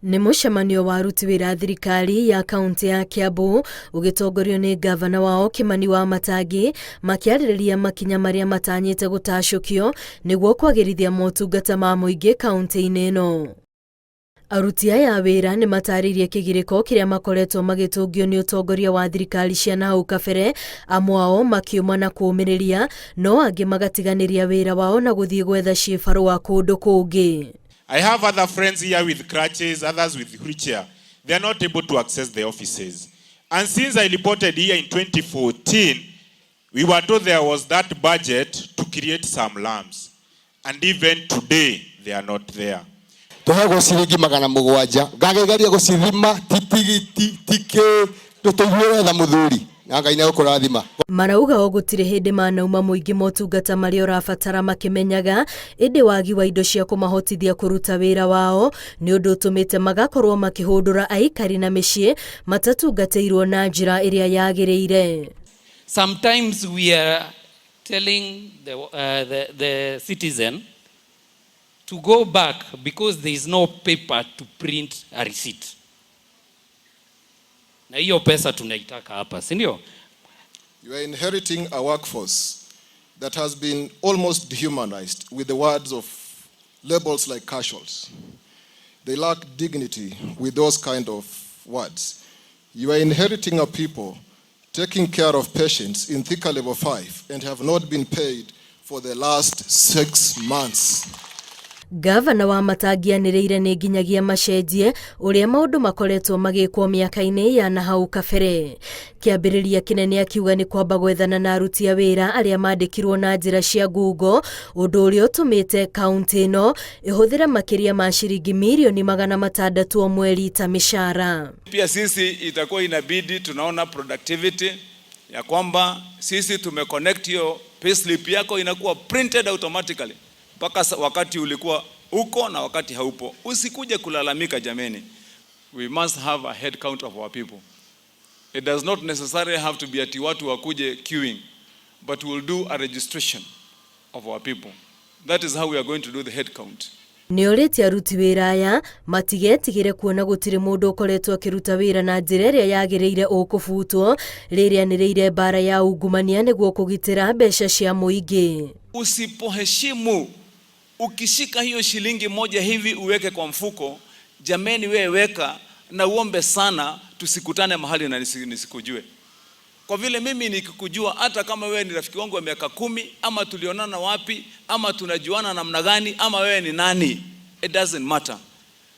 Nĩ mũcemanio wa aruti wĩra a thirikari ya kaũntĩ ya Kiambu ũgĩtongorio nĩ ngavana wao Kĩmani Wamatangi makĩarĩrĩria makinya marĩa matanyĩte gũtacũkio nĩguo kwagĩrithia motungata ma mũingĩ kaũntĩ-inĩ ĩno. Aruti aya a wĩra nĩ matarĩirie kĩgirĩko kĩrĩa makoretwo magĩtũngio nĩ ũtongoria wa thirikari cia nahau kabere, amwe ao makiuma na kũũmĩrĩria, no angĩ magatiganĩria wĩra wao na gũthiĩ gwetha ciĩbarũa kũndũ kũngĩ. I have other friends here with crutches, others with wheelchair. They are not able to access the offices. And since I reported here in 2014, we were told there was that budget to create some ramps. And even today, they are not there. Tũheagwo ciringi 700, ngagegeria gũcithima, ti tigiti ti kĩ, ndũtũiguĩre tha mũthuri, na Ngai nĩegũkũrathima. Marauga o gũtirĩ hĩndĩ manauma mũingĩ motungata marĩa ũrabatara makĩmenyaga, ĩndĩ wagi wa indo cia kũmahotithia kũruta wĩra wao nĩ ũndũ ũtũmĩte magakorwo makĩhũndũra aikari na mĩciĩ matatungatĩirwo na njĩra ĩrĩa yagĩrĩire. Sometimes we are telling the citizen to go back because there is no paper to print a receipt. Na hiyo pesa tunaitaka hapa, si ndio? You are inheriting a workforce that has been almost dehumanized with the words of labels like casuals. They lack dignity with those kind of words. You are inheriting a people taking care of patients in Thika Level 5 and have not been paid for the last 6 months. Ngavana Wamatangi anĩrĩire nĩ nginyagia macenjie ũrĩa maũndũ makoretwo magĩkwo mĩaka-inĩ ya nahau kabere. Kĩambĩrĩria kĩnene akiuga nĩ kwamba gwethana na aruti a wĩra arĩa mandĩkirwo na njĩra cia ngungo, ũndũ ũrĩa ũtũmĩte kaũntĩ ĩno ĩhũthĩre makĩria ma ciringi mirioni 600 o mweri ta mĩcara. Pia sisi itakuwa inabidi tunaona productivity ya kwamba sisi tumeconnect hiyo payslip yako inakuwa printed automatically mpaka wakati ulikuwa uko na wakati haupo. Usikuje kulalamika jameni. We must have a head count of our people. It does not necessarily have to be ati watu wakuje queuing, but we'll do a registration of our people. That is how we are going to do the head count. Nĩ orĩtie aruti wĩra aya matigetigĩre kuona gũtirĩ mũndũ ũkoretwo akĩruta wĩra na njĩra ĩrĩa yagĩrĩire ũkũbutwo rĩrĩa anĩrĩire mbara ya ungumania nĩguo kũgitĩra mbeca cia mũingĩ. Usipoheshimu, ukishika hiyo shilingi 1 hivi uweke kwa mfuko, jameni, wewe weka na uombe sana tusikutane mahali na nisikujue. Kwa vile mimi nikikujua, hata kama wewe ni rafiki wangu wa miaka 10 ama tulionana wapi ama tunajuana namna gani ama wewe ni nani, it doesn't matter.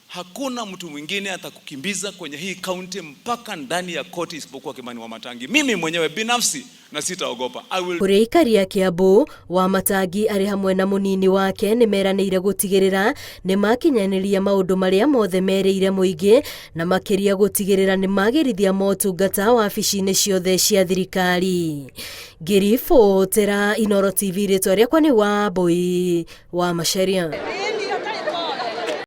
Hakuna mtu mwingine atakukimbiza kwenye hii kaunti mpaka ndani ya koti isipokuwa Kimani Wamatangi. Mimi mwenyewe binafsi na sitaogopa. I will Kũrĩ aikari a Kiambu, Wamatangi arĩ hamwe na mũnini wake nĩ meranĩire gũtigĩrĩra nĩ makinyanĩria maũndũ marĩa mothe merĩire mũingĩ na makĩria gũtigĩrĩra nĩ magĩrithia motungata wabici-inĩ ciothe cia thirikari. Ngĩribotera Inooro TV, rĩtwa rĩakwa nĩ Wambui wa Macharia.